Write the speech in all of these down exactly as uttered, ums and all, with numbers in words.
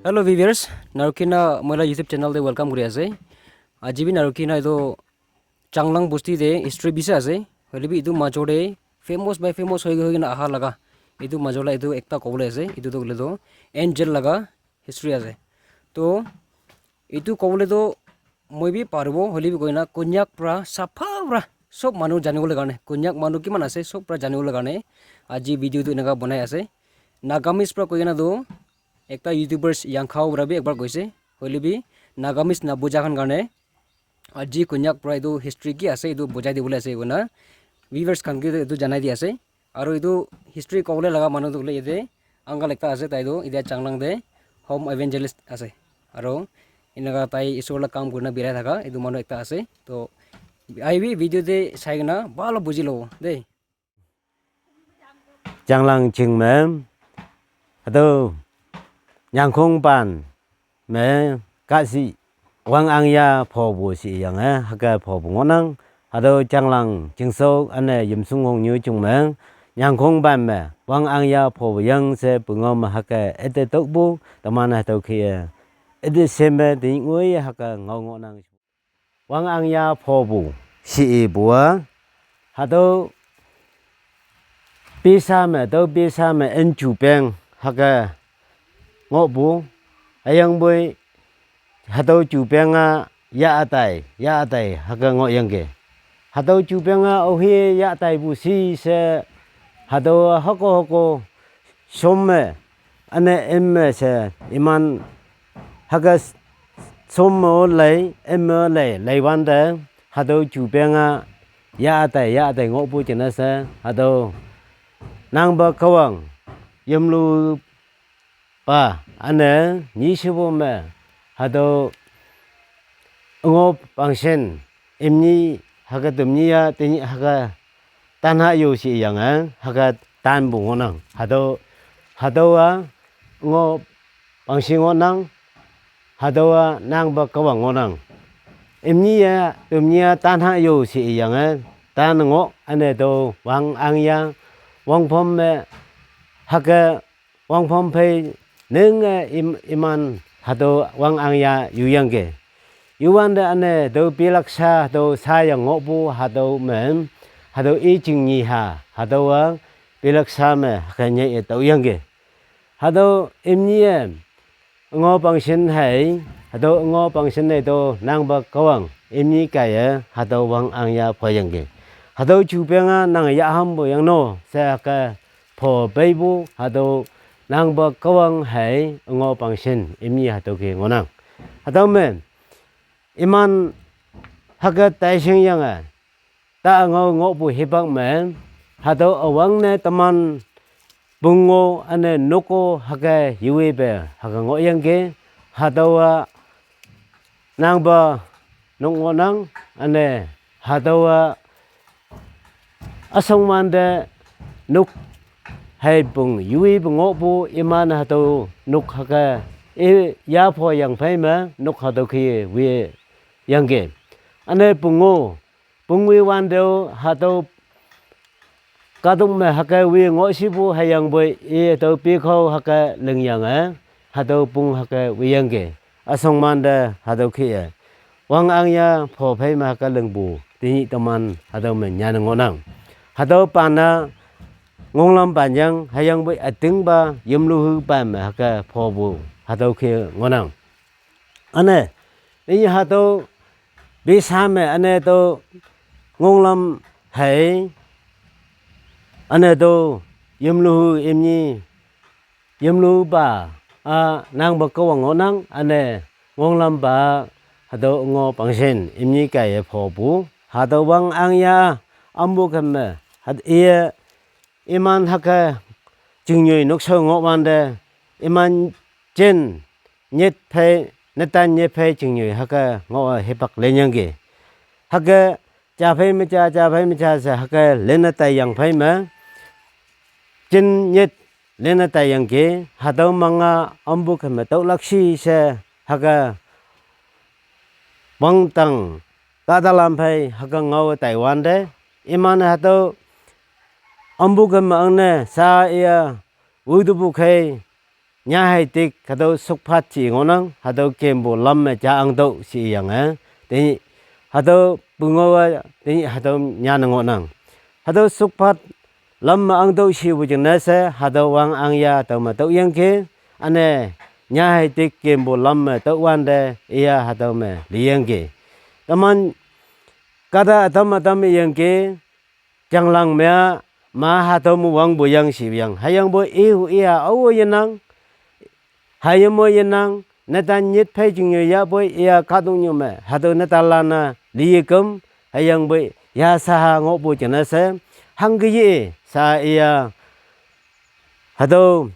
Hello viewers, narukina moila YouTube channel te welcome kuri ase. Aji bi narukina etu Changlang bosti te history bishi ase. Hoile bi etu major te famous by famous hoi hoi kena aha laga etu major la etu ekta kobole ase. Etu tu hoile tu angel laga history ase. To etu kobole tu moi bi paribo, hoile bi koina Konyak pra sapha pra sob manu jani bole karne, Konyak manu kiman ase sob pra jani bole karne aji video tu eneka banai ase. Nagamese pra koina tu ekta YouTubers Yangkhao pra bi ekbar koise, hoile bi Nagamese nabuja khan karne aji Konyak pra etu history ki ase etu bujai dibole ase koina viewers khan ke etu janai di ase. Aru etu history kobole laga manu tu hoile yate uncle ekta ase, tai tu etia Changlang te home evangelist ase. Aru eneka tai Isor la kam kurina birai thaka etu manu ekta ase. To ahibi video te sai kena bhal buji lobo de. Changlang ching me, hatüo Nyangkhong pan me, kasi wang angya phobu shi yange, hake phobu ngohnang, hatüo Changlang chingso üne Yimsung Hongnyu ching me, Nyangkhong pan me, wang angya phobu yang she pungao me hake ete tokpu, teman hatüo khe, ete sheme te ngoi hake ngao ngohnang. Wang angya phobu, shi ipu a, hatüo pisa me, tüo pisa me en jupeng hake ngohpu, hüyangpoi hatüo jupeng a ya ütai, ya ütai hake ngohyangki. Hatüo jupeng a ohi ya ütaipu shi she, hatüo hoko hoko shom me, üne em me she iman hake shom me lei, em me lei, leiwante, hatüo jupeng a ya ütai, ya ütai ngohpu jingne she, hatüo nangpa kahwang, yimlu pa, üne, nyishepu me, hatüo Ngoh Pangshin, imni hake temni ya, tenyih hake tanha yo shi yange, hake tanpu ngohnang. Hatüo, hatüo a, Ngoh Pangshin ngohnang, hatüo a, nangpa kahwang ngohnang. Imni ya, temni ya tanha yo shi yange, tan ngoh, üne tüo wang angya, wangphom me, hake wangphom phei ninge im-, iman hatüo wang angya yuyangki. Yuwante üne tüo pilaksa hatüo sayang ngohpu hatüo me, hatüo i ching nyi ha, hatüo a pilaksa me hake nyei e taoyangki. Hatüo imni e Ngoh Pangshin hei, hatüo Ngoh Pangshin hei tüo nangpa kahwang, imni kaiye, hatüo wang angya phoyangki. Hatüo jupeng a nang yahampu yangno, she hake pho peipu, hatüo nangpa kahwang hei, Ngoh Pangshin, imni hatüo ke ngohnang. Hatüo me, iman hake taishing yange, ta ngao ngohpu hipak me, hatüo üwangne teman pungo üne noko hake yuipe hake ngohyangki, hatüo a nangpa nok ngohnang, üne hatüo a üshongwante nok hei pung yuipu ngohpu iman hatüo nok hake i yapho yang phei me nok hatüo khe wiyangki. Üne pungo, pungwi wante-o hatüo kahtok me hüke wi ngohshipu hüyangpoi i hatüo pikhao hüke lingyange, hatüo pung hüke wiyangki. Üshongwante hatüo khe-e wang angya pho phei me hüke lingpu tenyih teman hatüo me nyanne ngohnang. Hatüo pan a ngonglam panyang hüyangpoi ütingpa yimluhu pan me hüke phopu hatüo khe ngohnang. Üne, i hatüo pisa me üne tüo ngonglam hei, üne tüo yimluhu imni yimlupa a nangpa kahwang ngohnang, üne ngonglampa hatüo Ngoh Pangshin imni kaiye phopu hatüo wang angya ampu kem me hat iye iman hüke chingnyoi nokshao ngohwante, iman jen nyit phei, netan nyit phei chingnyoi hüke ngoh hipak lenyangki. Hüke ja phei me ja, ja phei me ja she hüke lenne taiyang phei me, jen nyit lena tai yangki, hatüo manga ampu keme tüolak shi she, hüke wangdang kahtalan phei hüke ngao tai wante, iman-e hatüo ampu keme angne sa iya, wutupu khei, nya hei tik, hatüo sokphat ji ngohnang, hatüo kempu lam me ja angtüoh shi yange, tenyih hatüo pungao-e, tenyih hatüo nyan ngohnang. Hatüo sokphat lam me angtüoh shipu jingne she, hatüo wang angya tüome tüoyangki, üne, nya hei tik kempu lam me tüowante, iya hatüo me liyangki. Teman kahta ütam ütam iyangki, Changlang me-a, ma hatüo me wangpu yang shiyang. Hüyangpoi ihu iya ao yenang, hayim-o yenang, netan nyit phei jingyo yahpoi iya kahtoknyu me, hatüo netanlan-a liye küm, hüyangpoi ya saha ngohpu jingne she, hangke ye, sa iya, hatüo,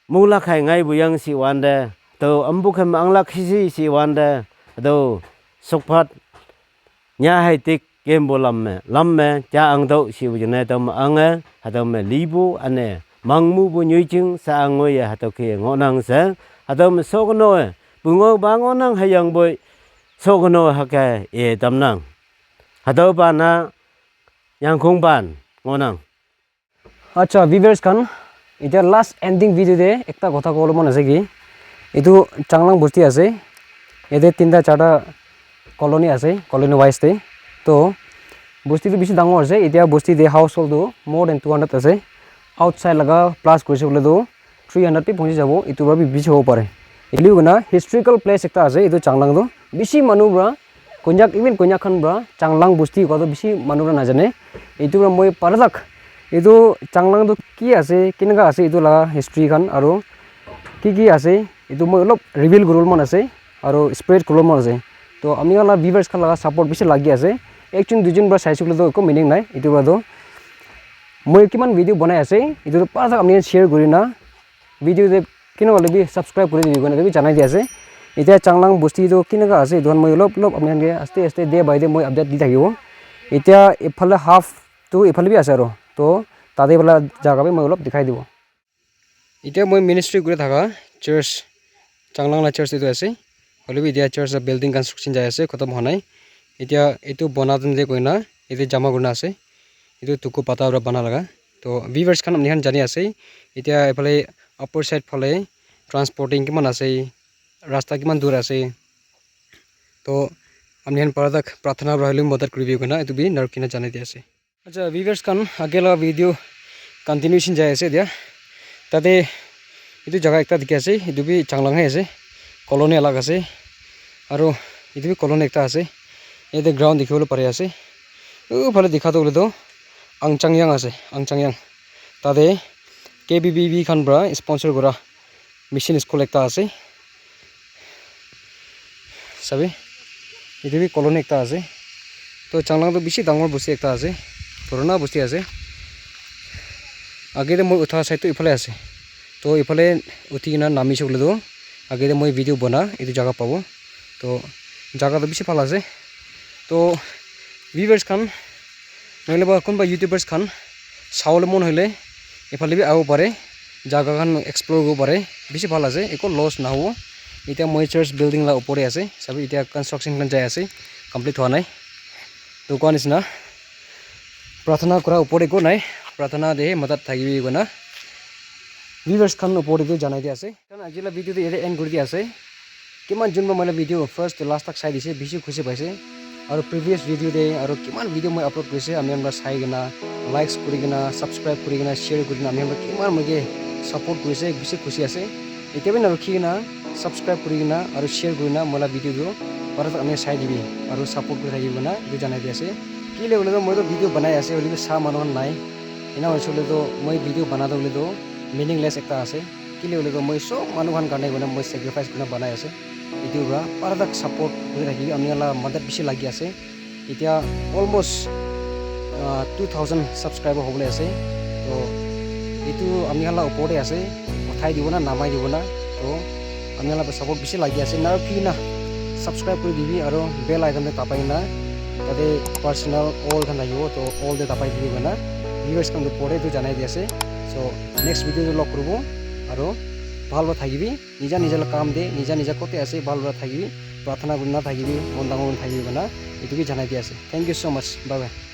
mulak hai ngaipu yang shiwante, hatüo ampu keme anglak shi shi shiwante, hatüo, sokphat, nya hei tik kempu lam me, lam me ja angtüoh shipu jingne tüome ange, hatüo me lipu üne, mangmupu nyoijing sa angoiye hatüo ke ngohnang she, hatüo me shokono-e, pungao pa ngohnang hüyangpoi, shokono hüke i tamnang. Hatüopa na, yangkhongpan, ngohnang. Acha, viewers khan, etia last ending video te ekta kotha kobole mon ase ki, etu Changlang bosti ase, yate tinta charta colony ase, colony wise te. To, bosti tu bishi dangor ase, etia bosti te household tu more than two hundred ase, outside laga plus koise koile tu three hundred bi pahunchi jabo, etu para bi bishi hobo pare. Etu hoina historical place ekta ase, etu Changlang tu bishi manu para Konyak, even Konyak khan para Changlang bosti kua tu bishi manu para najane. Etu para moi para tak, etu Changlang tu ki ase, kineka ase, etu laga history khan aru ki ki ase, etu moi olop reveal kuribole mon ase, aru spread kuribole mon ase. To ami khan laga viewers khan laga support bishi lagi ase. Ekjon duijon para saise koile tu eko meaning nai. Etu para tu moi kiman video banai ase, etu tu para tak ami khan share kurina, video te kineka hoile bi subscribe kuri dibi koina etu bi janai di ase. Etia Changlang bosti tu kineka ase, etu khan moi olop olop apni khan ke aste aste day by day moi update di thakibo. Etia ephale half tu ephale bi ase aro. To tate wala jaga bi moi olop dikhai dibo. Etia moi ministry kuri thaka church, Changlang la church etu ase. Hoile bi etia church la building construction jai ase, khatam hua nai. Etia etu bona time te koina, yate jama kurina ase. Etu tuku pata para bana laga. To viewers khan, apni khan jani ase, etia ephale upper side phale transporting kiman ase, rasta kiman dur ase. To apni khan para tak pratana para hoile bi madad kuribi koina etu bi narukhi na janai di ase. Acha, viewers khan, age la video continuation jai ase etia. Tate etu jaga ekta dikhi ase, etu bi Changlang he ase, colony alag ase, aru etu bi colony ekta ase. Yate ground dikhi bole pari ase. Uphale dikha tu hoile tu Angchangyang ase, Angchangyang. Tate K B B B khan para sponsor kura mission school ekta ase. Sabi, etu bi colony ekta ase. To Changlang tu bishi dangor bosti ekta ase, purana bosti ase. Age te moi utha side tu ephale ase. To ephale uthi kena namise koile tu age te moi video bana etu jaga pabo. To jaga tu bishi bhal ase. To viewers khan, nohole ba kunba YouTubers khan sabole mon hoile ephale bi ahibo pare, jaga khan explore kuribo pare, bishi bhal ase, eko loss nahobo. Etia moi church building la upor te ase, sabi etia construction khan jai ase, complete hua nai. To koa nisna, pratana kura upor te eko nai, pratana te he madad thakibi koina viewers khan upor te tu janai di ase. Khan aji la video tu yate end kuri di ase. Kiman jun para moi la video first to last tak sai dise, bishi khushi paise. Aru previous video te aru kiman video moi upload kurise, ami khan para sai kena, likes kuri kena, subscribe kuri kena, share kuri kena, ami khan para kiman moi ke support kurise, bishi khushi ase. Etia bi narukhi kena, subscribe kuri kena aru share kuri kena moi la video tu para tak ami sai dibi aru support kuri thakibi koina etu janai di ase. Kile hoile tu moi tu video banai ase, hoile bi sa manu khan nai. Ena hoise koile tu moi video bana tu hoile tu meaningless ekta ase. Kile hoile tu moi sob manu khan karne koina moi sacrifice kurina banai ase. Etu para para tak support kuri thakibi, ami khan la madad bishi lagi ase. Etia almost uh, two thousand subscriber hobole ase. To etu ami khan la upor te ase, uthai dibo na namai dibo na. To ami khan la support bishi lagi ase. Narukhi kena subscribe kuri dibi aru bell icon te dabai kena tate personal all khan thakibo, to all te dabai dibi koina viewers khan tu upor te tu janai di ase. So next video te log koribo, aru bhal para thakibi, nija nija laga kam te nija nija kote ase bhal para thakibi, prarthana kori na thakibi, mon dangor kori thakibi koina etu bi janai di ase. Thank you so much, bye bye.